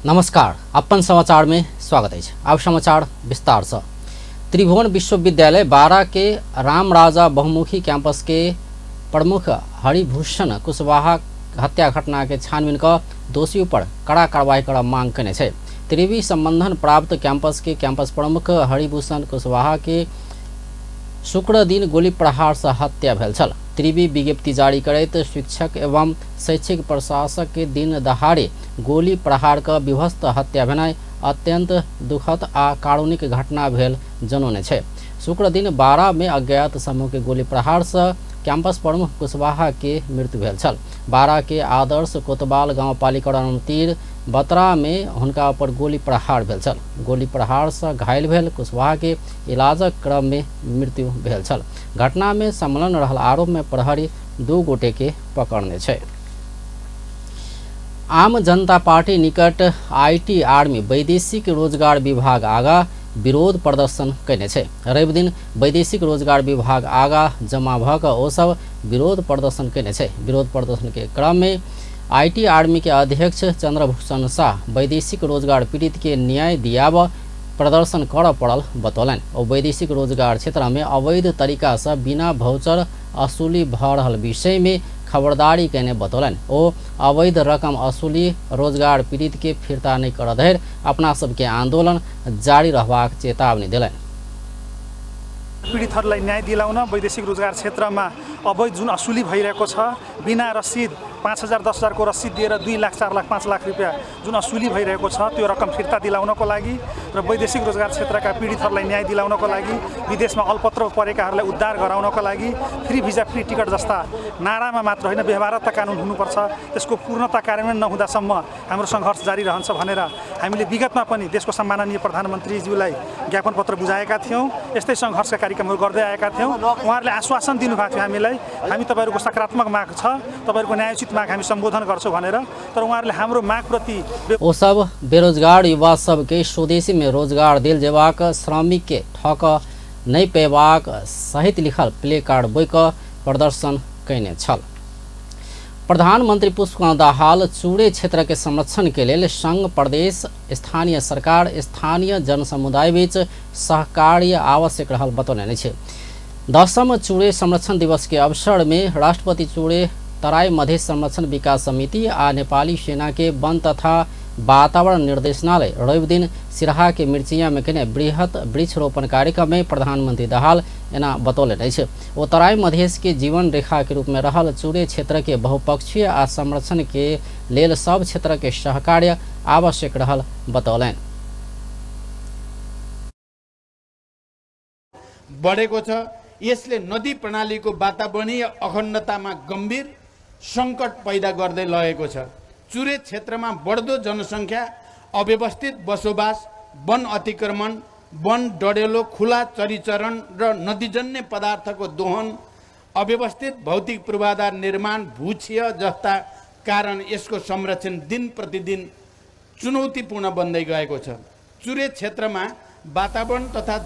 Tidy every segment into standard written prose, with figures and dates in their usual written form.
नमस्कार, अपन समाचार में स्वागत है। अब समाचार विस्तार से। त्रिभुवन विश्वविद्यालय बारा के रामराजा बहुमुखी कैंपस के प्रमुख हरिभूषण कुशवाहा हत्या घटना के छानबीन क दोषी पर कड़ा कार्रवाई कर मांग कने छै। त्रिवी संबंधन प्राप्त कैंपस के कैंपस प्रमुख हरिभूषण कुशवाहा के शुक्र दिन गोली प्रहार से हत्या भेल छल। त्रिवी विज्ञप्ति जारी करैत शिक्षक एवं शैक्षिक प्रशासक के दिन दहाड़े गोली प्रहार क विभत्स हत्या भेनाइ अत्यंत दुखद आ कारुणिक घटना भेल जनौने छै। शुक्र दिन बारा में अज्ञात समूह के गोली प्रहार से कैंपस प्रमुख कुशवाहा के मृत्यु भेल छल। बारा के आदर्श कोतवाल गांवपालिका तीर बतरा में हुनका पर गोली प्रहार भेल छल। गोली प्रहार से घायल भेल कुशवाहा के इलाजक क्रम में मृत्यु भेल छल। घटना में संलग्न रहल आरोप में प्रहरी 2 गोटे के पकड़ने छै। आम जनता पार्टी निकट IT army वैदेशिक रोजगार विभाग आगा विरोध प्रदर्शन कयने छै। रवि दिन वैदेशिक रोजगार विभाग आगा जमा भ क ओ सब विरोध प्रदर्शन कयने छै। विरोध प्रदर्शन के क्रम में IT army के अध्यक्ष चंद्रभूषण शाह वैदेशिक रोजगार पीड़ित के न्याय दियाब प्रदर्शन करऽ पड़ल बतौलनि। ओ वैदेशिक रोजगार क्षेत्र में अवैध तरीका से बिना भौचर असूली भ रहल विषय में खबरदारी कयने बतौलनि। ओ अवैध रकम असूली रोजगार पीड़ित के फिर्ता नहि करऽ धरि अपना सबके आंदोलन जारी रहबाक चेतावनी देलनि। पीडितहरूलाई न्याय दिलाउन वैदेशिक रोजगार क्षेत्रमा अवैध जुन असुली भइरहेको छ, बिना रसिद 5,000 10,000 को रसिद दिएर 2 लाख 4 लाख 5 लाख रुपियाँ जुन असुली भइरहेको छ त्यो रकम फिर्ता दिलाउनको लागि र वैदेशिक रोजगार क्षेत्रका पीडितहरूलाई न्याय दिलाउनको लागि, विदेशमा अल्पत्र परेकाहरूलाई उद्धार गराउनको लागि फ्री भिजा फ्री टिकट जस्ता नारामा मात्र होइन व्यवहारता कानुन हुनुपर्छ, त्यसको पूर्णता कार्यान्वयन नहुँदासम्म हाम्रो सङ्घर्ष जारी रहन्छ भनेर हामीले विगतमा पनि देशको सम्माननीय प्रधानमन्त्रीज्यूलाई ज्ञापन पत्र बुझाएका थियौँ। यस्तै सङ्घर्षका कार्यक्रमहरू गर्दै आएका थियौँ। उहाँहरूले आश्वासन दिनुभएको थियो हामीलाई, हामी तपाईँहरूको सकारात्मक माग छ, तपाईँहरूको न्यायोचित माग हामी सम्बोधन गर्छौँ भनेर, तर उहाँहरूले हाम्रो मागप्रति ओ सब बेरोजगार युवा सबके स्वदेशी में रोजगार देल जेबाक, श्रमिक के ठक नहि पेबाक सहित लिखल प्ले कार्ड बोइक प्रदर्शन कयने छल। प्रधानमंत्री पुष्पकमल दाहाल चूड़े क्षेत्र के संरक्षण के लेल संघ प्रदेश स्थानीय सरकार स्थानीय जनसमुदाय बीच सहकार्य आवश्यक रहल बतौने छै। 10म चूड़े संरक्षण दिवस के अवसर में राष्ट्रपति चूड़े तराई मधेश संरक्षण विकास समिति आ नेपाली सेना के वन तथा वातावरण निर्देशनालय रवि दिन सिराहा के मिर्चिया में केने बृहत वृक्षरोपण कार्यक्रम में प्रधानमंत्री दाहाल एना बतौलनि अछि। ओ तराई मधेश के जीवन रेखा के रूप में रहल चूड़े क्षेत्र के बहुपक्षीय आ संरक्षण के लेल सब क्षेत्र के सहकार्य आवश्यक रहल बतौलनि। बढेको छ, यसले नदी प्रणालीको वातावरणीय अखण्डतामा गम्भीर सङ्कट पैदा गर्दै लगेको छ। चुरे क्षेत्रमा बढ्दो जनसङ्ख्या, अव्यवस्थित बसोबास, वन अतिक्रमण, वन डढेलो, खुला चरीचरण र नदीजन्य पदार्थको दोहन, अव्यवस्थित भौतिक पूर्वाधार निर्माण, भूक्षय जस्ता कारण यसको संरक्षण दिन प्रतिदिन चुनौतीपूर्ण बन्दै गएको छ। चुरे क्षेत्रमा वातावरण तथा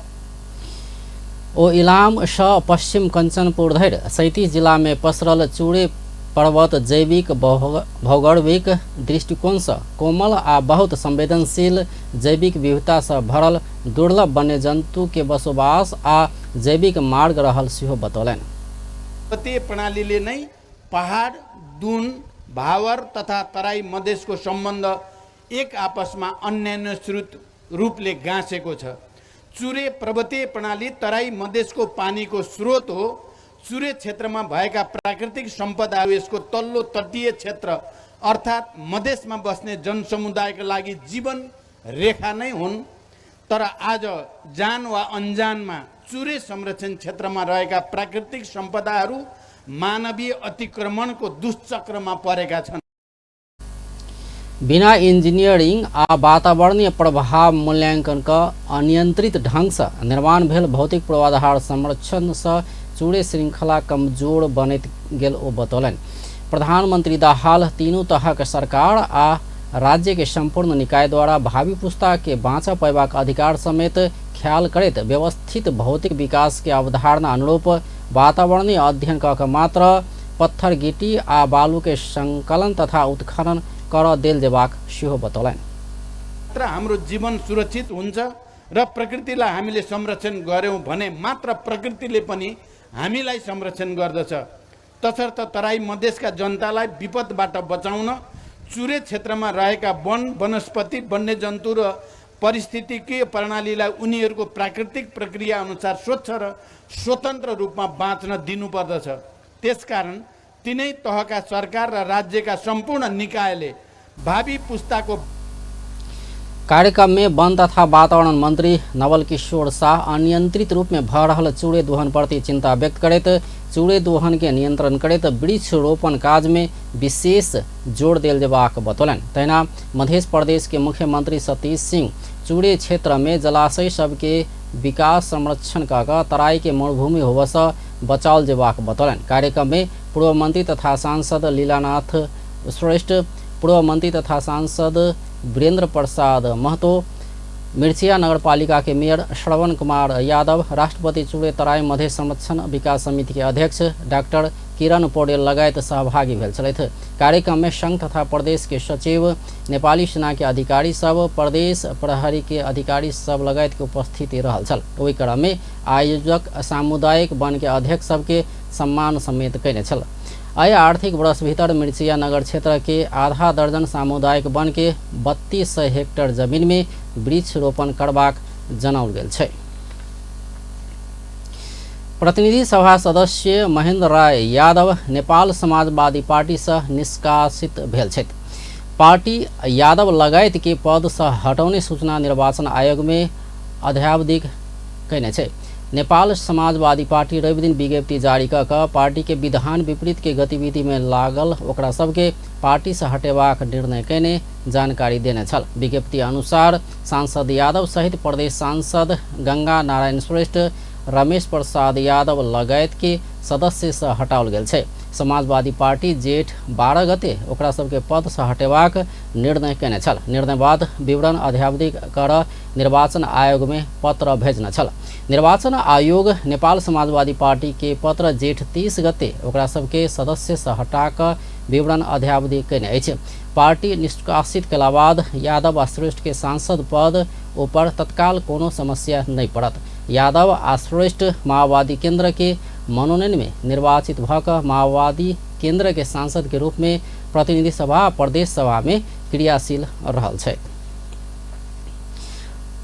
ओ इलाम स पश्चिम कंचनपुर धरि 37 जिला में पसरल चूड़े पर्वत जैविक भौगोलिक दृष्टिकोण से कोमल आ बहुत संवेदनशील जैविक विविधता से भरल दुर्लभ वन्य जंतु के बसोबास आ जैविक मार्ग रहल सेहो बतौलनि। पर्वतीय प्रणालीले नै पहाड, दुन, भावर तथा तराई मधेसको सम्बन्ध एक आपसमा अन्यान्यश्रुत रूपले गाँसेको छ। चुरे पर्वतीय प्रणाली तराई मधेसको पानीको स्रोत हो। चुरे क्षेत्रमा भएका प्राकृतिक सम्पदाहरू यसको तल्लो तटीय क्षेत्र अर्थात् मधेसमा बस्ने जनसमुदायका लागि जीवन रेखा नै हुन्। तर आज जान वा अन्जानमा चुरे संरक्षण क्षेत्रमा रहेका प्राकृतिक सम्पदाहरू मानवीय अतिक्रमणको दुष्चक्रमा परेका छन्। बिना इंजीनियरिंग आ वातावरणीय प्रभाव मूल्यांकन क अनियंत्रित ढंग से निर्माण भेल भौतिक पूर्वाधार संरक्षण से चूड़े श्रृंखला कमजोर बनैत गेल ओ बतौलनि। प्रधानमंत्री दाहाल तीनू तहक सरकार आ राज्य के संपूर्ण निकाय द्वारा भावी पुस्ता के बाँच पयबाक अधिकार समेत ख्याल करैत व्यवस्थित भौतिक विकास के अवधारणा अनुरूप वातावरणीय अध्ययन क मात्र पत्थर गिटी आ बालू के संकलन तथा उत्खनन कर देल जेबाक सेहो बतौलनि। हाम्रो जीवन सुरक्षित हुन्छ र प्रकृतिलाई हामीले संरक्षण गर्यौँ भने मात्र प्रकृतिले पनि हामीलाई संरक्षण गर्दछ। तसर्थ तराई मधेसका जनतालाई विपदबाट बचाउन चुरे क्षेत्रमा रहेका वन, वनस्पति, वन्यजन्तु र पारिस्थितिकीय प्रणालीलाई उनीहरूको प्राकृतिक प्रक्रिया अनुसार स्वच्छ र स्वतन्त्र रूपमा बाँच्न दिनुपर्दछ। त्यसकारण तिनै तहका सरकार र राज्यका सम्पूर्ण निकायले भावी पुस्ताको कार्यक्रम में वन तथा वातावरण मंत्री नवल किशोर शाह अनियंत्रित रूप में भ रहल चूड़े दोहन प्रति चिंता व्यक्त करैत चूड़े दोहन के नियंत्रण करैत वृक्ष रोपण काज में विशेष जोर देल जेबाक बतौलनि। तहिना मध्य प्रदेश के मुख्यमंत्री सतीश सिंह चूड़े क्षेत्र में जलाशय सबके विकास संरक्षण कऽ तराई के मरुभूमि होबऽसँ बचाओल जेबाक बतौलनि। कार्यक्रम में पूर्व मंत्री तथा सांसद लीलानाथ श्रेष्ठ, पूर्व मंत्री तथा सांसद वीरेंद्र प्रसाद महतो, मिर्चिया नगरपालिका के मेयर श्रवण कुमार यादव, राष्ट्रपति चूड़े तराई मध्य संरक्षण विकास समिति के अध्यक्ष डॉक्टर किरण पौडेल लगायत सहभागी भेल छलथि। कार्यक्रम में संघ तथा प्रदेश के सचिव, नेपाली सेना के अधिकारी सब, प्रदेश प्रहरी के अधिकारी सब लगायत के उपस्थिति रहल छल। ओहि क्रम में आयोजक सामुदायिक वन के अध्यक्ष सबके सम्मान समेत कयने छल। एहि आर्थिक वर्ष भीतर मिर्चिया नगर क्षेत्र के आधा दर्जन सामुदायिक वन के 3200 हेक्टर जमीन में वृक्ष रोपण करबाक जनाओल गेल छै। प्रतिनिधि सभा सदस्य महेंद्र राय यादव नेपाल समाजवादी पार्टी से निष्कासित भेल छथि। पार्टी यादव लगायत के पद से हटौने सूचना निर्वाचन आयोग में अध्यावधिक कयने छै। नेपाल समाजवादी पार्टी रविदिन विज्ञप्ति जारी कऽ कऽ पार्टी के विधान विपरीत के गतिविधि में लागल ओकरा सबके पार्टी से हटेबाक निर्णय कयने जानकारी देने छल। विज्ञप्ति अनुसार सांसद यादव सहित प्रदेश सांसद गंगा नारायण श्रेष्ठ, रमेश प्रसाद यादव लगायत के सदस्य से हटाओल गेल छै। समाजवादी पार्टी जेठ 12 गते ओकरा सबके पद से हटेबाक निर्णय कयने छल। निर्णय बाद विवरण अध्यावधिक कर निर्वाचन आयोग में पत्र भेजने छल। निर्वाचन आयोग नेपाल समाजवादी पार्टी के पत्र जेठ 30 गते ओकरा सबके सदस्य से हटा विवरण अध्यावधि कयने अछि। पार्टी निष्कासित कयला बाद यादव आ श्रेष्ठ के सांसद पद ऊपर तत्काल कोनो समस्या नहीं पड़त। यादव आ श्रेष्ठ माओवादी केंद्र के मनोनयन में निर्वाचित भऽ कऽ माओवादी केंद्र के सांसद के रूप में प्रतिनिधि सभा प्रदेश सभा में क्रियाशील रहल छै।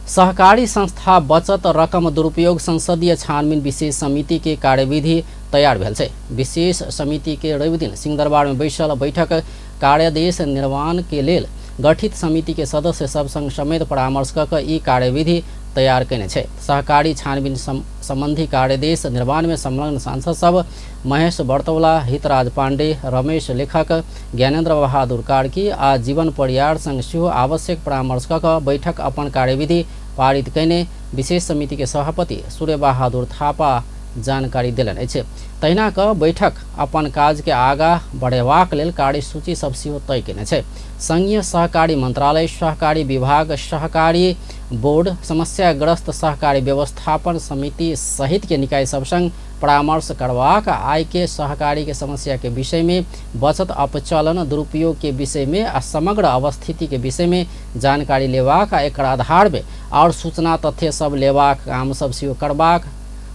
सहकारी संस्था बचत रकम दुरुपयोग संसदीय छानबीन विशेष समिति के कार्यविधि तैयार भेल छै। विशेष समिति के रविदिन सिंहदरबार में बैसल बैठक कार्यादेश निर्माण के लेल गठित समिति के सदस्य सब संग समेत परामर्श कऽ कऽ ई कार्यविधि तैयार कयने छै। सहकारी छानबीन संबंधी कार्यदेश निर्माण में संलग्न सांसद सब महेश बर्तौला, हितराज पांडे, रमेश लेखक, ज्ञानेन्द्र बहादुर कार्की आ जीवन परियार संग सेहो आवश्यक परामर्श कऽ कऽ बैठक अपन कार्यविधि पारित कयने विशेष समिति के सभापति सूर्य बहादुर थापा जानकारी देलनि अछि। तहिना कऽ बैठक अपन काज के आगा बढ़ेबाक लेल कार्यसूची सब सेहो तय कयने छै। संघीय सहकारी मंत्रालय, सहकारी विभाग, सहकारी बोर्ड, समस्याग्रस्त सहकारी व्यवस्थापन समिति सहित के निकाय सब संग परामर्श करबाक, आय के सहकारी के समस्या के विषय में, बचत अपचलन दुरुपयोग के विषय में आ समग्र अवस्थिति के विषय में जानकारी लेबाक आ एकर आधार में और सूचना तथ्य सब लेबाक काम सब सेहो करबाक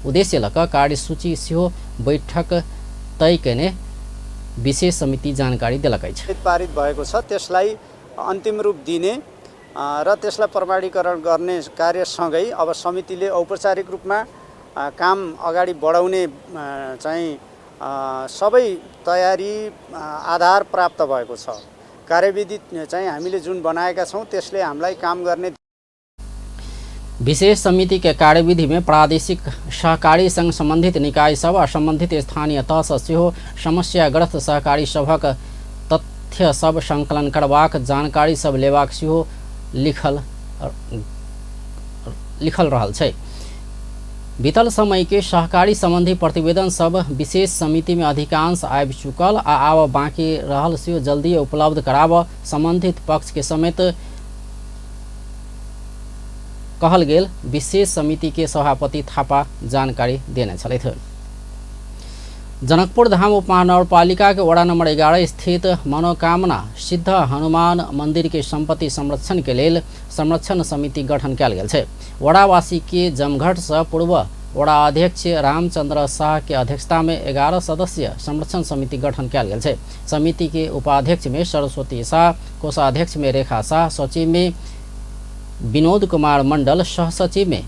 उद्देश्य लऽ कऽ कार्यसूची सेहो बैठक तय कयने विशेष समिति जानकारी देलक अछि। पारित भएको छ त्यसलाई अन्तिम रूप दिने र त्यसलाई प्रमाणीकरण गर्ने कार्यसँगै अब समितिले औपचारिक रूपमा काम अगाडि बढाउने चाहिँ सबै तयारी आधार प्राप्त भएको छ। कार्यविधि चाहिँ हामीले जुन बनाएका छौँ त्यसले हामीलाई काम गर्ने। विशेष समिति के कार्यविधि में प्रादेशिक सहकारी संघ संबंधित निकाय सब आ संबंधित स्थानीय तह सँ सेहो समस्याग्रस्त सहकारी सभक तथ्य सब संकलन करबाक, जानकारी सब लेबाक सेहो लिखल रहल छै। बीतल समय के सहकारी संबंधी प्रतिवेदन सब विशेष समिति में अधिकांश आबि चुकल आ आब बाकी रहल सेहो जल्दी उपलब्ध कराब संबंधित पक्ष के समेत कहल गेल विशेष समिति के सभापति थापा जानकारी देने छलथि। जनकपुर धाम उपमहानगरपालिका के वडा नंबर 11 स्थित मनोकामना सिद्ध हनुमान मंदिर के संपत्ति संरक्षण के लेल संरक्षण समिति गठन कयल गेल छै। वड़ावासी के जमघट से पूर्व वड़ा अध्यक्ष रामचंद्र शाह के अध्यक्षता में 11 सदस्यीय संरक्षण समिति गठन कयल गेल छै। समिति के उपाध्यक्ष में सरस्वती शाह, कोषाध्यक्ष में रेखा शाह, सचिव में विनोद कुमार मंडल, सहसचिव में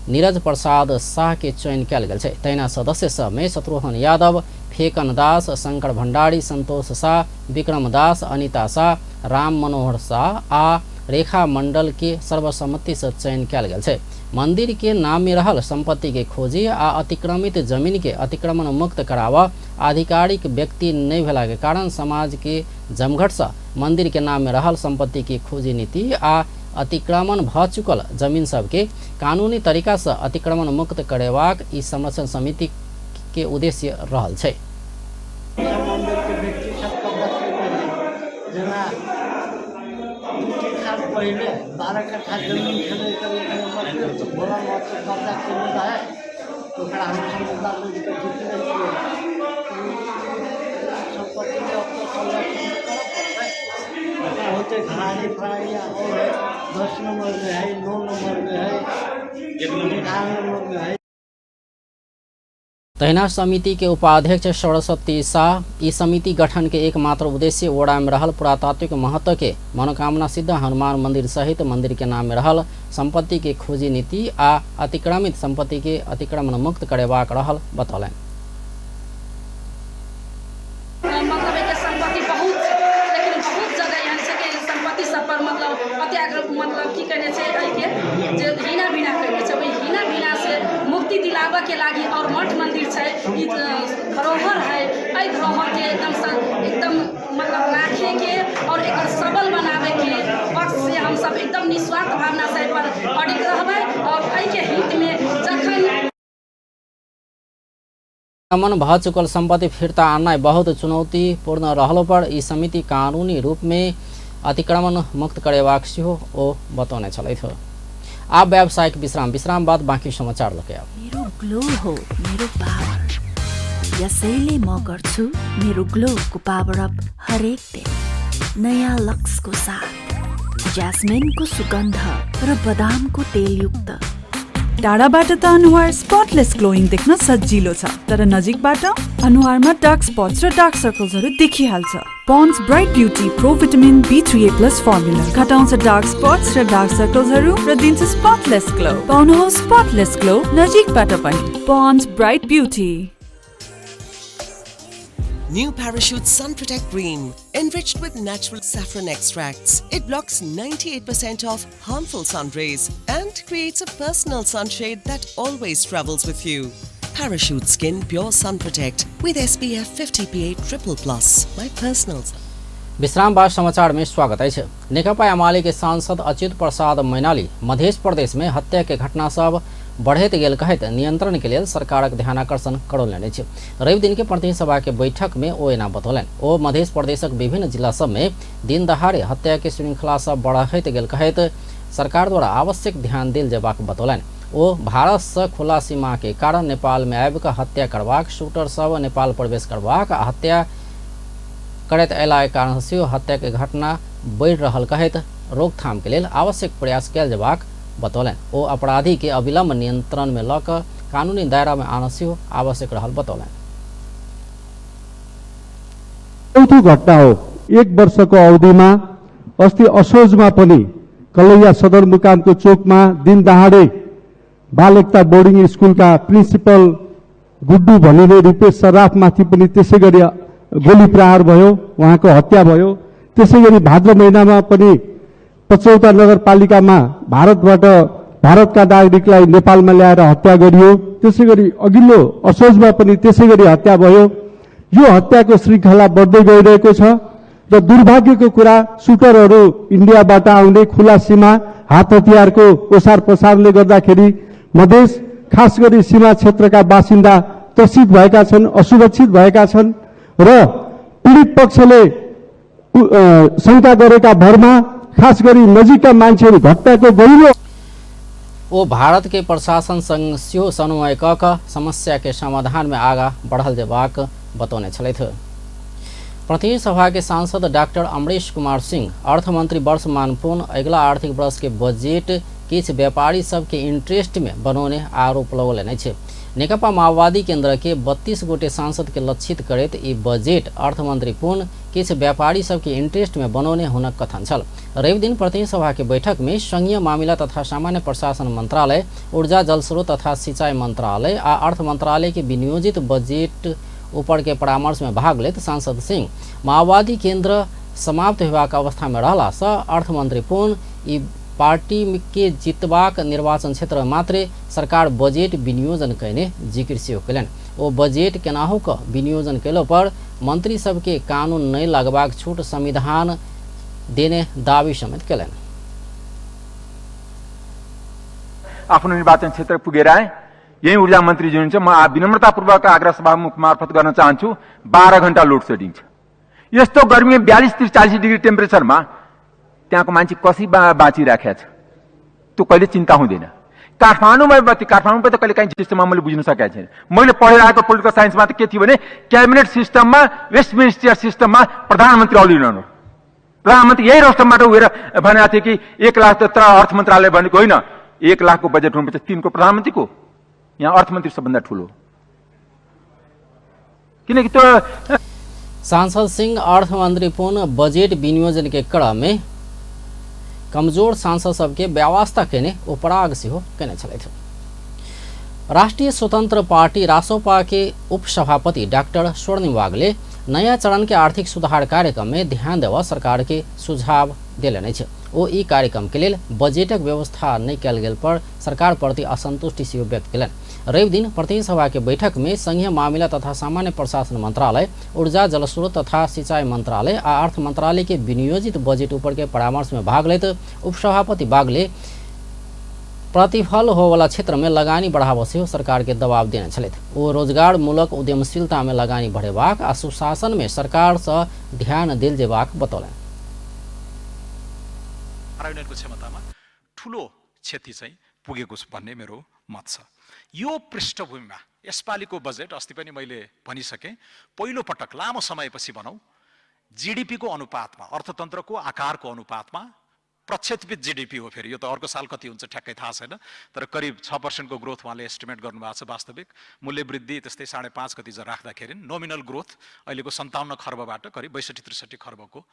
नीरज प्रसाद शाह के चयन कयल गेल छै। तहिना सदस्य सब में शत्रुघ्न यादव, फेकन दास, शंकर भंडारी, संतोष शाह, विक्रम दास, अनिता शाह, राम मनोहर शाह आ रेखा मंडल के सर्वसम्मति से चयन कयल गेल छै। मंदिर के नाम में रहल संपत्ति के खोजी आ अतिक्रमित जमीन के अतिक्रमण मुक्त करावा आधिकारिक व्यक्ति नहीं भेला के कारण समाज के जमघट से मंदिर के नाम में रहल संपत्ति के खोजी नीति आ अतिक्रमण भ चुकल जमीन सबके कानूनी तरीका से अतिक्रमण मुक्त करेबाक ई संरक्षण समिति के उद्देश्य रहल छै। पहले 12 कट्ठा जमीन छलै तऽ भोला बाबाके कब्जा केने रहै, ओकरा हम समुदाय मिलके जीतने छियै। सम्पत्तिके अपना संरक्षण करऽ पड़तै। ओकरा होतै घराड़ी फराड़ी और 10 नंबर में है, 9 नंबर में है, 11 नंबर में है। तहिना समिति के उपाध्यक्ष सरस्वती शाह ई समिति गठन के एकमात्र उद्देश्य वड़ा में रहल पुरातात्विक महत्व के मनोकामना सिद्ध हनुमान मंदिर सहित मंदिर के नाम में रहल संपत्ति के खोजी नीति आ अतिक्रमित संपत्ति के अतिक्रमण मुक्त करेबाक रहल बतौलनि। मतलब एकर संपत्ति बहुत छै, लेकिन बहुत जगह एहन छै कि संपत्ति सब पर मतलब अत्याग्रह मतलब की कहने छै एहिके जे हीना बीना कहने छै, ओहि हीना बीना से मुक्ति दिलाबऽ के लागी और मठ मंदिर छै, ई धरोहर है, एहि धरोहर के एकदम एकदम मतलब राखे के और एकर सबल बनावे के पक्ष से हम सब एकदम निस्वार्थ भावना से एहि पर अडिग रहबै और एहिके हित में जखन अतिक्रमण भ चुकल संपत्ति फिर्ता आननाइ बहुत चुनौतीपूर्ण रहलो पर ई समिति कानूनी रूप में अतिक्रमण मुक्त करेबाक सेहो ओ बतौने छलथि। आब व्यावसायिक विश्राम, विश्राम बाद बाँकी समाचार लके आब। मेरो ग्लो हो मेरो पावर, यसैले म गर्छु मेरो ग्लोको पावर अप हरेक दिन नयाँ लक्सको साथ, ज्यास्मिनको सुगन्ध र बदामको तेलयुक्त। टाढाबाट त अनुहार स्पटलेस ग्लोइङ देख्न सजिलो छ, तर नजिकबाट अनुहारमा डार्क स्पट्स र डार्क सर्कल्सहरू देखिहाल्छ। Pond's Bright Beauty Pro Vitamin B3A plus formula घटाउँछ डार्क स्पट्स र डार्क सर्कल्सहरू र दिन्छ स्पटलेस ग्लो। पाउनुहोस् स्पटलेस ग्लो नजिकबाट पनि। Pond's Bright Beauty. New Parachute Sun Protect Cream, enriched with natural saffron extracts. It blocks 98% of harmful sun rays and creates a personal sunshade that always travels with you. Parachute Skin Pure Sun Protect with SPF 50 PA triple plus. My personal sun. विश्राम बाद समाचार में स्वागत अछि। नेकपा एमाले के सांसद अच्युत प्रसाद मैनाली मध्य प्रदेश में हत्या के घटना सब बढ़ैत गेल कहैत नियंत्रण के लेल सरकारक ध्यानाकर्षण करौलनि अछि। रवि दिन के प्रतिनिधि सभा के बैठक में ओ एना बतौलनि। ओ मध्य प्रदेशक विभिन्न जिला सब में दिन दहाड़े हत्या के श्रृंखला सब बढ़ैत गेल कहैत सरकार द्वारा आवश्यक ध्यान देल जेबाक बतौलनि। ओ भारत से खुला सीमा के कारण नेपाल में आबि कऽ हत्या करबाक, शूटर सब नेपाल प्रवेश करबाक आ हत्या करैत अयलाक कारण सेहो हत्या के घटना बढ़ि रहल कहैत रोकथाम के लेल आवश्यक प्रयास कयल जेबाक बतौलनि। ओ अपराधी के अविलंब नियंत्रण में लऽ कऽ कानूनी दायरा में आनब सेहो आवश्यक रहल बतौलनि। चौथो घटना हो एक वर्षको अवधिमा। अस्ति असोजमा पनि कलैया सदरमुकामको चोकमा दिन दहाडे बाल एकता बोर्डिङ स्कुलका प्रिन्सिपल गुड्डू भनिने रूपेश सराफमाथि पनि त्यसै गरी गोली प्रहार भयो, उहाँको हत्या भयो। त्यसै गरी भाद्र महिनामा पनि पचौता नगरपालिकामा भारतका नागरिकलाई नेपालमा ल्याएर हत्या गरियो। त्यसै गरी अघिल्लो असोजमा पनि त्यसै गरी हत्या भयो। यो हत्याको श्रृङ्खला बढ्दै गइरहेको छ र दुर्भाग्यको कुरा सुटरहरू इन्डियाबाट आउने खुला सीमा हात हतियारको ओसार पसारले गर्दाखेरि मधेस खास गरी सीमा क्षेत्रका बासिन्दा त्रसित भएका छन्, असुरक्षित भएका छन् र पीडित पक्षले शङ्का गरेका भरमा खास गरी नजिकका मान्छेहरू घटनाको गहिरो ओ भारत के प्रशासन संग सेहो समन्वय क समस्या के समाधान में आगा बढ़ल जेबाक बतौने छलथि। प्रतिनिधि सभा के सांसद डाक्टर अमरेश कुमार सिंह अर्थमंत्री वर्षमान पुन अगिला आर्थिक वर्ष के बजट किछु व्यापारी सबके इंटरेस्ट में बनौने आरोप लगौलनि अछि। नेकपा माओवादी केंद्र के 32 गोटे सांसद के लक्षित करैत ई बजट अर्थमंत्री पुन किछु व्यापारी सबके इंटरेस्ट में बनौने हुनक कथन छल। रविदिन प्रतिनिधि सभा के बैठक में संघीय मामिला तथा सामान्य प्रशासन मंत्रालय, ऊर्जा जलस्रोत तथा सिंचाई मंत्रालय आ अर्थ मंत्रालय के विनियोजित बजट ऊपर के परामर्श में भाग लेत सांसद सिंह माओवादी केंद्र समाप्त होबाक अवस्था में रहला सँ अर्थमंत्री पुन ई पार्टी के जितबाक निर्वाचन क्षेत्र मात्रे सरकार बजट विनियोजन कयने जिक्र सेहो कयलनि। ओ बजट केनाहु क विनियोजन कयलो पर मंत्री सबके कानून नहि लगबाक छूट संविधान देने दावी समेत कयलनि। आफ्नो निर्वाचन क्षेत्र पुगेर आए। यही ऊर्जा मन्त्री जी हुनुहुन्छ, म विनम्रतापूर्वक आग्रह सभामुख मार्फत गर्न चाहन्छु, 12 घण्टा लोड सेडिङ छ। यस्तो गर्मी 42-43 डिग्री टेम्परेचरमा त्यहाँको मान्छे कसरी बाँचिराखेको छ त्यो कहिले चिन्ता हुँदैन। काठमाडौँमा काठमाडौँमा त कहिले काहीँ सिस्टममा मैले बुझ्न सकेको छैन। मैले पढेर आएको पोलिटिकल साइन्समा त के थियो भने क्याबिनेट सिस्टममा, वेस्टमिनिस्टर सिस्टममा प्रधानमन्त्री अलिरहनु, प्रधानमन्त्री यही रोस्टमबाट उभिएर भनेको थियो कि 1 लाख त अर्थ मन्त्रालय भनेको होइन, 1 लाखको बजेट हुनुपर्छ 3को प्रधानमन्त्रीको, यहाँ अर्थमन्त्री सबभन्दा ठुलो, किनकि त्यो। सांसद सिंह अर्थमन्त्री पुन बजेट विनियोजन के क्रम में कमजोर सांसद सबके व्यवस्था केने उपराग सेहो केने छलथि। राष्ट्रिय स्वतंत्र पार्टी रासोपा के उपसभापति डाक्टर स्वर्णिम वागले नयाँ चरण के आर्थिक सुधार कार्यक्रम में ध्यान देवा सरकार के सुझाव देलनि अछि। ओ ई कार्यक्रम के लेल बजटक व्यवस्था नहि कयल गेल पर सरकार प्रति असंतुष्टि सेहो व्यक्त कयलनि। रविदिन प्रतिनिधि सभा के बैठक में संघीय मामिला तथा सामान्य प्रशासन मंत्रालय, ऊर्जा जलस्रोत तथा सिंचाई मंत्रालय आ अर्थ मंत्रालय के विनियोजित बजट ऊपर के परामर्श में भाग लेत उपसभापति बागले प्रतिफल होवला क्षेत्र में लगानी बढ़ावा सेहो सरकार के दबाव देने छलथि। ओ रोजगार मूलक उद्यमशीलता में लगानी बढ़ेबाक आ सुशासन में सरकार से ध्यान देल जेबाक बतौलनि। कार्यान्वयनको क्षमतामा ठुलो क्षति चाहिँ पुगेको छ भन्ने मेरो मत छ। यो पृष्ठभूमिमा यसपालिको बजेट अस्ति पनि मैले भनिसकेँ, पहिलो पटक लामो समयपछि भनौँ जिडिपीको अनुपातमा, अर्थतन्त्रको आकारको अनुपातमा प्रक्षेपित जिडिपी हो। फेरि यो त अर्को साल कति हुन्छ ठ्याक्कै थाहा छैन, तर करिब 6% ग्रोथ उहाँले एस्टिमेट गर्नुभएको छ। वास्तविक मूल्य वृद्धि त्यस्तै 5.5 कति राख्दाखेरि नोमिनल ग्रोथ अहिलेको 57 खर्बबाट करिब 62-63 खर्बको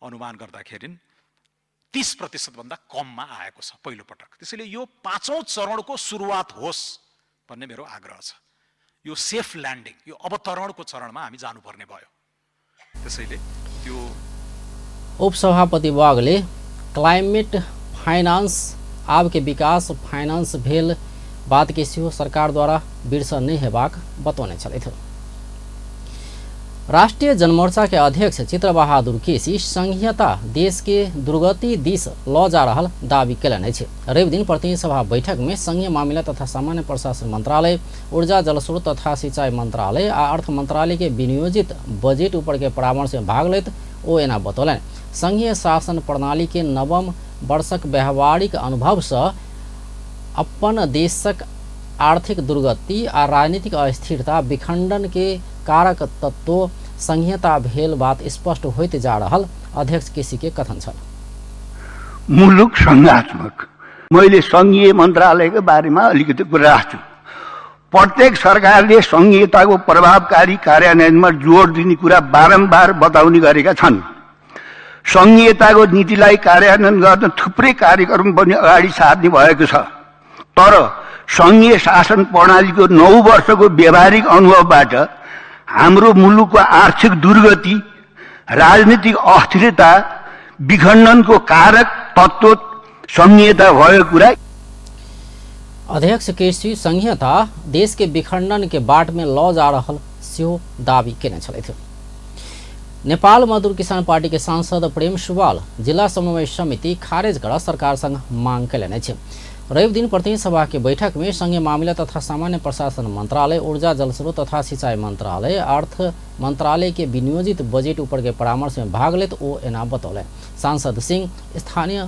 अनुमान गर्दाखेरि 30% भन्दा कममा आएको छ पहिलो पटक। त्यसैले यो 5औं चरणको सुरुवात होस् भन्ने मेरो आग्रह छ। यो सेफ ल्यान्डिङ, यो अवतरणको चरणमा हामी जानुपर्ने भयो। त्यसैले त्यो उपसभापति वागले क्लाइमेट फाइनान्स आब के विकास फाइनांस भेल बात के सेहो सरकार द्वारा बिर्स नहि हेबाक बतौने छलथि। राष्ट्रिय जनमोर्चा के अध्यक्ष चित्रबहादुर केसी संघीयता देश के दुर्गति दिस ल जा रहल दावी कयलनि अछि। रविदिन प्रतिनिधि सभा बैठक में संघीय मामिला तथा सामान्य प्रशासन मंत्रालय, ऊर्जा जलस्रोत तथा सिंचाई मंत्रालय आ अर्थ मंत्रालय के विनियोजित बजट ऊपर के परामर्श में भाग लेत ओ एना बतौलनि। संघीय शासन प्रणाली के नवम वर्षक व्यावहारिक अनुभव से अपन देशक आर्थिक दुर्गति आ राजनीतिक अस्थिरता विखंडन के कारक तत्व संघीयता भेल बात स्पष्ट होइत जा रहल अध्यक्ष केसी के कथन छल। मुलुक संघात्मक, मैले संघीय मन्त्रालयको बारेमा अलिकति कुरा राख्छु। प्रत्येक सरकारले संघीयताको प्रभावकारी कार्यान्वयनमा जोड दिने कुरा बारम्बार बताउने गरेका छन्। संघीयताको नीतिलाई कार्यान्वयन गर्न थुप्रै कार्यक्रम पनि अगाडि सार्ने भएको छ। तर संघीय शासन प्रणालीको 9 वर्षको व्यावहारिक अनुभवबाट हाम्रो मुलुकको आर्थिक दुर्गति, राजनीतिक अस्थिरता, विखण्डनको कारक तत्त्व संघीयता भएको कुरा अध्यक्ष केसी संघीयता देश के विखंडन के बाट में ल जा रहल सेहो दावी केने छलथि। नेपाल मजदूर किसान पार्टी के सांसद प्रेम सुवाल जिला समन्वय समिति खारेज कर सरकार संग मांग कयलनि अछि। रविदिन प्रतिनिधि सभा के बैठक में संघीय मामिला तथा सामान्य प्रशासन मंत्रालय, ऊर्जा जलस्रोत तथा सिंचाई मंत्रालय, अर्थ मंत्रालय के विनियोजित बजट ऊपर के परामर्श में भाग लेत ओ एना बतौलनि। सांसद सिंह स्थानीय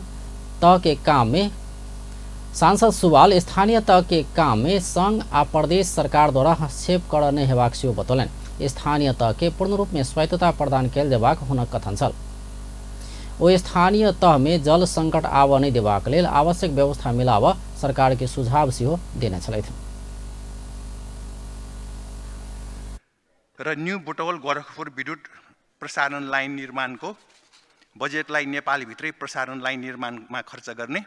तह के काम में सांसद सुवाल स्थानीय तह के काम में संघ आ प्रदेश सरकार द्वारा हस्तक्षेप कर नहि हेबाक सेहो बतौलनि। स्थानीय तह के पूर्ण रूप में स्वायत्तता प्रदान कयल जेबाक हुनक कथन छल। ओ स्थानीय तह में जल संकट आबऽ नहि देबाक लेल आवश्यक व्यवस्था मिलाबऽ सरकार के सुझाव सेहो देने छलथि। र न्यू बुटवल गोरखपुर विद्युत प्रसारण लाइन निर्माणको बजेटलाई नेपालभित्रै प्रसारण लाइन निर्माणमा खर्च गर्ने,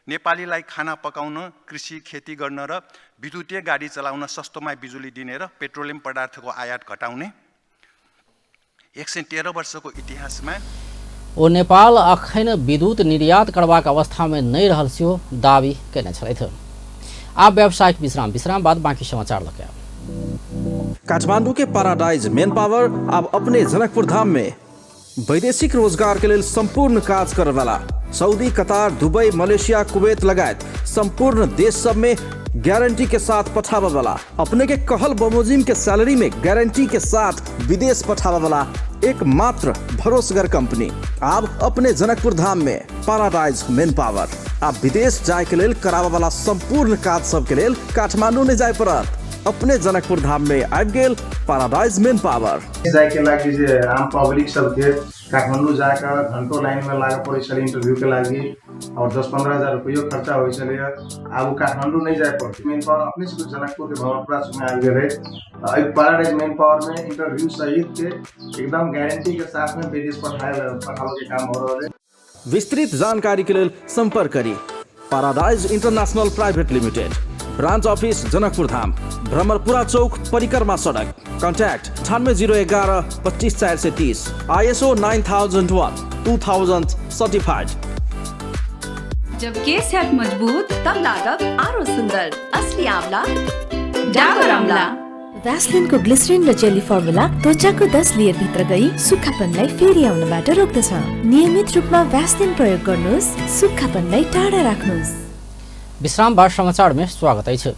नेपालीलाई खाना पकाउन, कृषि खेती गर्न र विद्युतीय गाडी चलाउन सस्तोमा बिजुली दिने र पेट्रोलियम पदार्थको आयात घटाउने। 113 वर्षको इतिहासमा ओ नेपाल अखन विद्युत निर्यात करबाक अवस्थामे नहि रहल सेहो दावी कयने छलथि। आब व्यावसायिक विश्राम, विश्राम बाद बाँकी समाचार लऽ के आब। काठमांडू के पैराडाइज मेन पावर अब अपने जनकपुर धाम में वैदेशिक रोजगार के लिए संपूर्ण काज करे वाला Saudi, Qatar, Dubai, Malaysia, Kuwait लगायत संपूर्ण देश सब में गारंटी के साथ पठावे वाला, अपने के कहल बमोजिम के सैलरी में गारंटी के साथ विदेश पठावे वाला एकमात्र भरोसगर कंपनी अब अपने जनकपुर धाम में पैराडाइज मेन पावर। आप विदेश जाए के लेल करावे वाला संपूर्ण काज सब के लेल काठमांडू नहीं जाए पड़त, अपने जनकपुर धाम में आबि गेल पैराडाइज मेन पावर। जाए के लागि जे आम पब्लिक सबके काठमाडौँ जाकर घंटों लाइन में लागे पड़े छलै इंटरव्यू के लागि और 10-15 हजार रुपयो खर्चा होइ छलै। आब काठमाडौँ नहीं जाए पड़तै, मेन पावर अपने से जनकपुर के भवनपुरा में आबि गेलै। एहि पैराडाइज मेन पावर में इंटरव्यू सहित के एकदम गारंटी के साथ में विदेश पठावे के काम हो रहल है। विस्तृत जानकारी के लेल संपर्क करी paradise international private limited, branch office Janakpur Dham, Bhramarpura Chowk, Parikrama Sadak. Contact 9801 254 430, ISO 9001 2000 certified. जब केस हैत मजबूत तब लागब आरो सुंदर, असली आंवला डाबर आंवला। भ्यासलिनको ग्लिसरिन र जेली फर्मुला त्वचाको 10 लेयर भित्र गई सुक्खापनलाई फेरि आउनबाट रोक्दछ। नियमित रूपमा भ्यासलिन प्रयोग गर्नुहोस्, सुक्खापनलाई टाढा राख्नुहोस्। विश्राम बाद समाचार में स्वागत अछि।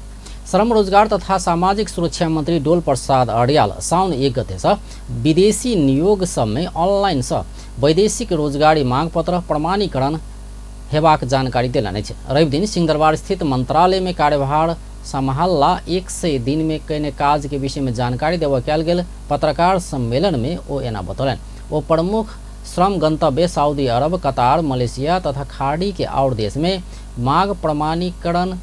श्रम रोजगार तथा सामाजिक सुरक्षा मंत्री डोल प्रसाद अर्याल साउन 1 गते से विदेशी नियोग सब में ऑनलाइन से वैदेशिक रोजगारी मांगपत्र प्रमाणीकरण हेबाक जानकारी देलनि अछि। रवि दिन सिंहदरबार स्थित मंत्रालय में कार्यभार सम्हालला 100 दिन में कयने काज के विषय में जानकारी देबऽ कयल गेल पत्रकार सम्मेलन में ओ एना बतौलनि। ओ प्रमुख श्रम गंतव्य सऊदी अरब, कतार, मलेशिया तथा खाड़ी के और देश में मांग प्रमाणीकरण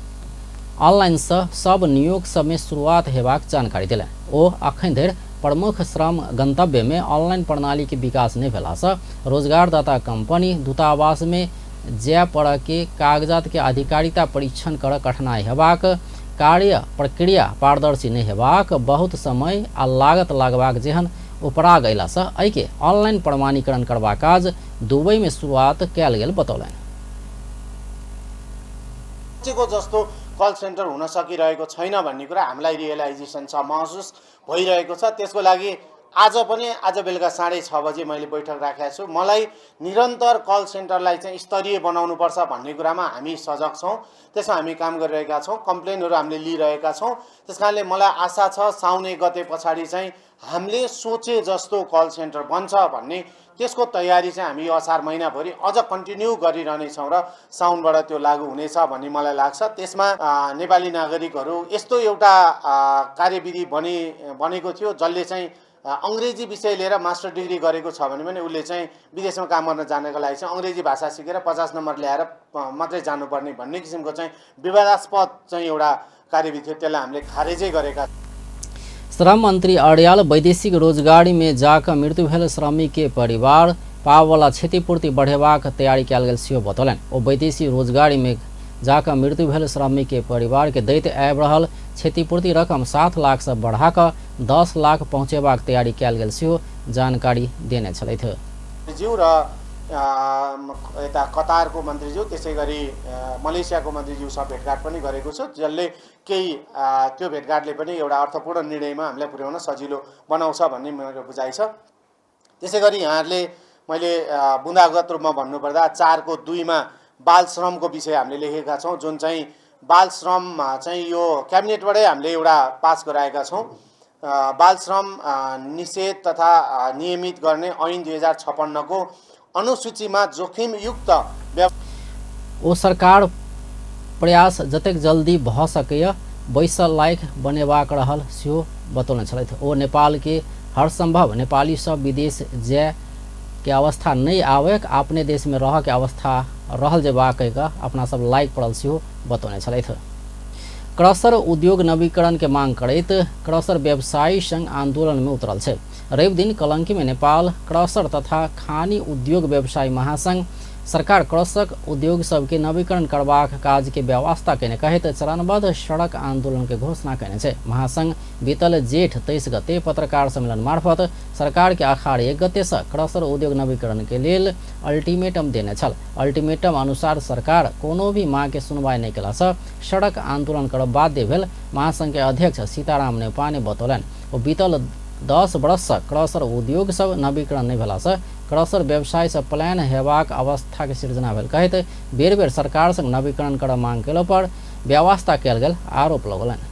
ऑनलाइन से सब नियोग सब में शुरुआत हेबाक जानकारी देलनि। ओ अखन धरि प्रमुख श्रम गंतव्य में ऑनलाइन प्रणाली के विकास नहीं भेला से रोजगारदाता कंपनी दूतावास में जाय पड़ऽ के कागजात के आधिकारिता परीक्षण कर कठिनाई हेबाक, कार्य प्रक्रिया पारदर्शी नहीं हेबाक, बहुत समय आ लागत लागबाक जेहन उपराग अयला से एहिके ऑनलाइन प्रमाणीकरण करबाक काज दुबई में शुरुआत कयल गेल बतौलनि। जस्तो कल सेन्टर हुन सकिरहेको छैन भन्ने कुरा हामीलाई रियलाइजेसन छ, महसुस भइरहेको छ। त्यसको लागि आज पनि आज बेलुका 6:30 बजे मैले बैठक राखेको छु। मलाई निरन्तर कल सेन्टरलाई चाहिँ स्तरीय बनाउनुपर्छ भन्ने कुरामा हामी सजग छौँ, त्यसमा हामी काम गरिरहेका छौँ, कम्प्लेनहरू हामीले लिइरहेका छौँ। त्यस कारणले मलाई आशा छ साउन 1 गते पछाडि चाहिँ हामीले सोचे जस्तो कल सेन्टर बन्छ भन्ने, त्यसको तयारी चाहिँ हामी यो असार महिनाभरि अझ कन्टिन्यू गरिरहनेछौँ र साउनबाट त्यो लागू हुनेछ भन्ने मलाई लाग्छ। त्यसमा नेपाली नागरिकहरू यस्तो एउटा कार्यविधि बनेको थियो जसले चाहिँ अङ्ग्रेजी विषय लिएर मास्टर डिग्री गरेको छ भने पनि उसले चाहिँ विदेशमा काम गर्न जानको लागि चाहिँ अङ्ग्रेजी भाषा सिकेर 50 नम्बर ल्याएर मात्रै जानुपर्ने भन्ने किसिमको चाहिँ विवादास्पद चाहिँ एउटा कार्यविधि थियो, त्यसलाई हामीले खारेजै गरेका। श्रम मंत्री अर्याल वैदेशिक रोजगारी में जाकर मृत्यु भेल श्रमिक के परिवार पावला क्षतिपूर्ति बढ़ेबाक तैयारी कयल गेल सेहो बतौलनि। ओ वैदेशिक रोजगारी में जाकर मृत्यु भेल श्रमिक के परिवार के दैत आबि रहल क्षतिपूर्ति रकम 7 लाख से बढ़ाकर 10 लाख पहुँचेबाक तैयारी कयल गेल सेहो जानकारी देने छलथि। ज्यू र यता कतारको मन्त्रीज्यू, त्यसै गरी मलेसियाको मन्त्रीज्यूसँग भेटघाट पनि गरेको छु, जसले केही त्यो भेटघाटले पनि एउटा अर्थपूर्ण निर्णयमा हामीलाई पुर्याउन सजिलो बनाउँछ भन्ने मेरो बुझाइ छ। त्यसै गरी यहाँहरूले मैले बुँदागत रूपमा भन्नुपर्दा 4.2 मा बाल श्रमको विषय हामीले लेखेका छौँ, जुन चाहिँ बाल श्रम चाहिँ यो क्याबिनेटबाटै हामीले एउटा पास गराएका छौँ। बाल श्रम निषेध तथा नियमित गर्ने ऐन 2056 को अनुसूचीमा जोखिमयुक्त ओ सरकार प्रयास जतेक जल्दी भ सकैय बैसल लायक बनेबाक रहल सेहो बतौने छलथि। ओ नेपाल के हर संभव नेपाली सब विदेश जाय के अवस्था नहीं आवे, अपने देश में रह के अवस्था रहल जेबाक कहि कऽ अपना सब लाइक पड़ल सेहो बतौने छलथि। क्रसर उद्योग नवीकरण के मांग करैत क्रसर व्यवसायी संघ आंदोलन में उतरल छै। रवि दिन कलंकी में नेपाल क्रसर तथा खानी उद्योग व्यवसायी महासंघ सरकार क्रसक उद्योग सबके नवीकरण करबाक काज के व्यवस्था केने कहैत चरणबद्ध सड़क आंदोलन के घोषणा केने छै। महासंघ बीतल जेठ 23 गते पत्रकार सम्मेलन मार्फत सरकार के अखाड़ 1 गते से क्रसर उद्योग नवीकरण के लेल अल्टीमेटम देने छल। अल्टीमेटम अनुसार सरकार कोनो भी मांग के सुनवाई नहीं केला से सड़क आंदोलन करब बाध्य भेल महासंघ के अध्यक्ष सीताराम नेपाने बतौलनि। ओ बीतल 10 वर्ष से क्रसर उद्योग सब नवीकरण नहीं भेला से क्रसर व्यवसाय से पलायन हेबाक अवस्था के सृजना भेल कहैत बेर बेर सरकार संग नवीकरण कर मांग केलो पर व्यवस्था कयल गेल आरोप लगौलनि।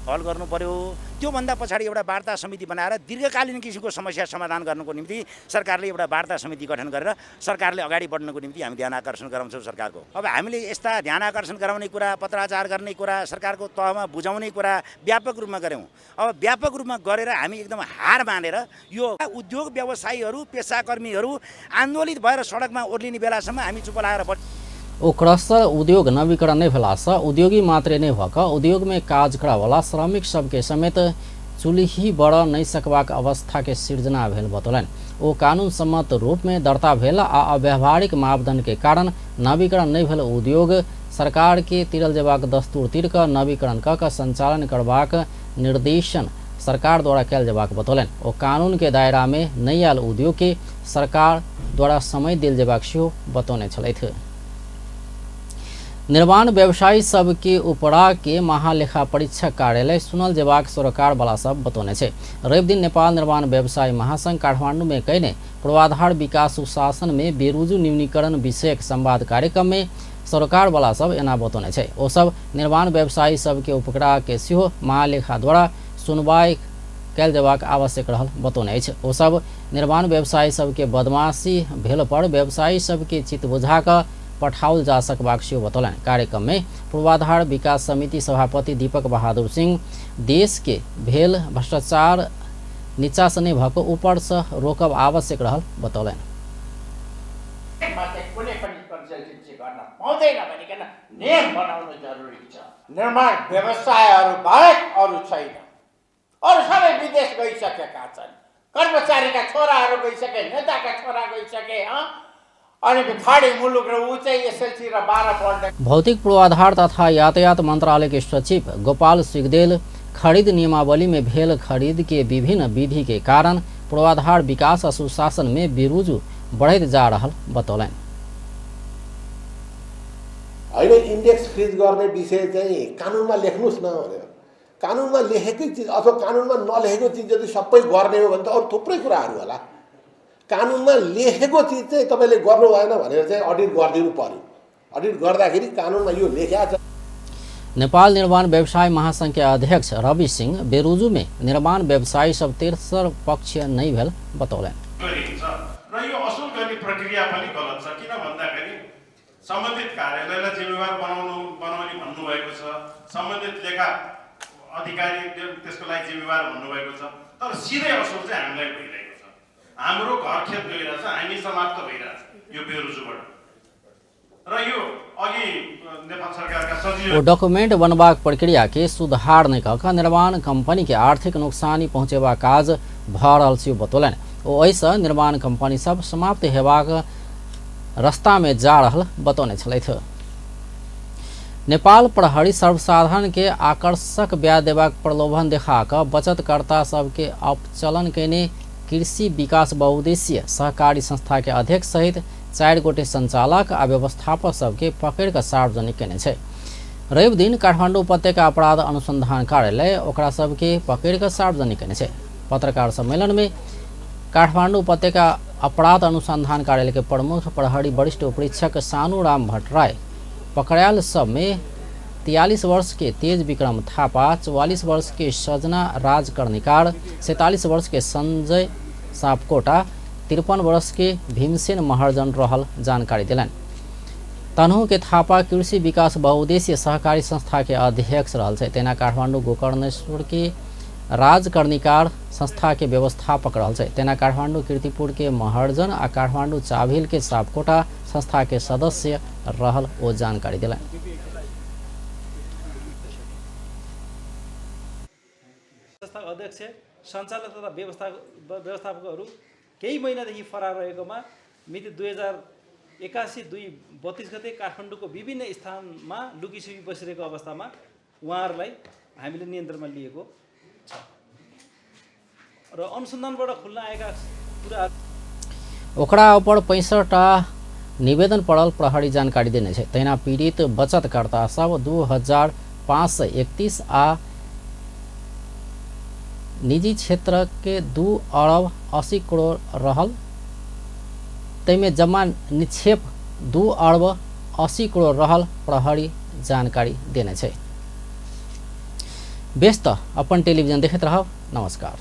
हल गर्नु पर्यो। त्योभन्दा पछाडि एउटा वार्ता समिति बनाएर दीर्घकालीन किसिमको समस्या समाधान गर्नुको निम्ति सरकारले एउटा वार्ता समिति गठन गरेर सरकारले अगाडि बढ्नको निम्ति हामी ध्यान आकर्षण गराउँछौँ सरकारको। अब हामीले यस्ता ध्यान आकर्षण गराउने कुरा, पत्राचार गर्ने कुरा, सरकारको तहमा बुझाउने कुरा व्यापक रूपमा गऱ्यौँ। अब व्यापक रूपमा गरेर हामी एकदम हार मानेर यो उद्योग व्यवसायीहरू, पेसाकर्मीहरू आन्दोलित भएर सडकमा ओर्लिने बेलासम्म हामी चुप लागेर ओ क्रसर उद्योग नवीकरण नहीं भेला से उद्योगी मात्रे नहीं भऽ कऽ उद्योग में काज करऽवला श्रमिक सबके समेत चूल्ही बढ़ नहीं सकबाक अवस्था के सृजना भेल बतौलनि। ओ कानून सम्मत रूप में दर्ता भेल आ अव्यावहारिक मापदंड के कारण नवीकरण नहीं भेल उद्योग सरकार के तिरल जेबाक दस्तूर तिर कऽ नवीकरण कऽ कऽ संचालन करबाक निर्देशन सरकार द्वारा कयल जेबाक बतौलनि। ओ कानून के दायरा में नहीं आयल उद्योग के सरकार द्वारा समय देल जेबाक सेहो बतौने छलथि। निर्माण व्यवसायी सबके उपरा के महालेखा परीक्षक कार्यालय सुनल जेबाक सरोकार वाला सब बतौने छै। रवि दिन नेपाल निर्माण व्यवसायी महासंघ काठमांडू में कयने पूर्वाधार विकास सुशासन में बेरुजु न्यूनीकरण विषयक संवाद कार्यक्रम में सरोकार वाला सब एना बतौने छै। ओ सब निर्माण व्यवसायी सबके उपकरा के सेहो महालेखा द्वारा सुनवाई कयल जेबाक आवश्यक रहल बतौने अछि। ओ सब निर्माण व्यवसायी सबके बदमाशी भेल पर व्यवसायी सबके चित्त बुझा कऽ पठाओल जा सकबाक सेहो बतौलनि। कार्यक्रम में पूर्वाधार विकास समिति सभापति दीपक बहादुर सिंह देश के भेल भ्रष्टाचार नीचा से नहीं भऽ ऊपर से रोकब आवश्यक रहल बतौलनि। निर्माण व्यवसायहरू बाहेक अरू छैन, अरू सबै विदेश गइसकेका छन्, कर्मचारीका छोराहरू गइसके, नेताका छोरा गइसके, अनि खाडी मुलुक र ऊ चाहिँ एसएलसी र 12 पढ्ने। भौतिक पूर्वाधार तथा यातायात मंत्रालय के सचिव गोपाल सिगदेल खरीद नियमावली में भेल खरीद के विभिन्न विधि के कारण पूर्वाधार विकास आ सुशासन में बेरुजु बढ़ैत जा रहल बतौलनि। हैन, इन्डेक्स फ्रिज गर्ने विषय चाहिँ कानुनमा लेख्नुहोस् न भनेर, कानुनमा लेखेकै चिज अथवा कानुनमा नलेखेको चिज यदि सबै गर्ने हो भने त अरू थुप्रै कुराहरू होला। कानुनमा लेखेको चिज चाहिँ तपाईँले गर्नु भएन भनेर चाहिँ अडिट गरिदिनु पर्यो। अडिट गर्दाखेरि कानुनमा यो लेखेको छ। नेपाल निर्माण व्यवसाय महासंघ के अध्यक्ष रवि सिंह बेरुजु में निर्माण व्यवसायी सब तेसर पक्ष नहीं भेल बतौलनि। र यो असुल गर्ने प्रक्रिया पनि गलत छ, किन भन्दाखेरि सम्बन्धित कार्यालयलाई जिम्मेवार बनाउने भन्नुभएको छ, सम्बन्धित लेखा अधिकारी त्यसको लागि जिम्मेवार भन्नुभएको छ, तर सिधै असुल चाहिँ हामीलाई भइरहेको छ। हाम्रो घर खेत गइरहेछ, हामी समाप्त भइरहेछ यो बेरुजुबाट। र यो अघि नेपाल सरकारका सचिव ओ डॉक्यूमेंट बनबाक प्रक्रिया के सुधार नहि कऽ कऽ निर्माण कंपनी के आर्थिक नुकसानी पहुँचेबाक काज भऽ रहल छै बतौलनि। ओ एहिसँ निर्माण कंपनी सब समाप्त हेबाक रास्ता में जा रहल बतौने छलथि। नेपाल प्रहरी सर्वसाधारण के आकर्षक ब्याज देबाक प्रलोभन देखा कऽ बचतकर्ता सबके अपचलन केने कृषि विकास बहुउद्देशीय सहकारी संस्था के अध्यक्ष सहित 4 गोटे संचालक आ व्यवस्थापक सबके पकड़ि कऽ सार्वजनिक केने छै। रवि दिन काठमाडौँ उपत्यका अपराध अनुसंधान कार्यालय ओकरा सबके पकड़ि कऽ सार्वजनिक केने छै। पत्रकार सम्मेलन में काठमाडौँ उपत्यका अपराध अनुसंधान कार्यालय के प्रमुख प्रहरी वरिष्ठ उपरीक्षक सानूराम भट्टराई पकड़ायल सब में 43 वर्ष के तेज विक्रम थापा, 44 वर्ष के सजना राज कर्णिकार, 47 वर्ष के संजय सापकोटा, 53 वर्ष के भीमसेन महर्जन रहल जानकारी दिलनि। तनहु के थापा कृषि विकास बहुउद्देशीय सहकारी संस्था के अध्यक्ष रहल छै। तेना काठमाडौँ गोकर्णेश्वर के राजकर्णिकार संस्था के व्यवस्थापक रहल छै। तेना काठमाडौँ कीर्तिपुर के महर्जन आ काठमाडौँ चाभिल के सापकोटा संस्था के सदस्य रहल ओ जानकारी देलनि। संस्था अध्यक्ष, सञ्चालक तथा व्यवस्थापकहरू केही महिनादेखि फरार रहेकोमा मिति 2081/2/32 गते काठमाडौँको विभिन्न स्थानमा लुकीछुपी बसिरहेको अवस्थामा उहाँहरूलाई हामीले नियन्त्रणमा लिएको छ र अनुसन्धानबाट खुल्न आएका कुरा ओकरा ऊपर 65टा निवेदन पड़ल प्रहरी जानकारी देने छै। तहिना पीड़ित बचतकर्ता सब 2531 आ निजी क्षेत्र के 2 अरब 80 करोड़ रहल, तैमे जम्मा निक्षेप 2 अरब 80 करोड़ रहल प्रहरी जानकारी देने छै। बेस त अपन टेलीविजन देखैत रहब। नमस्कार।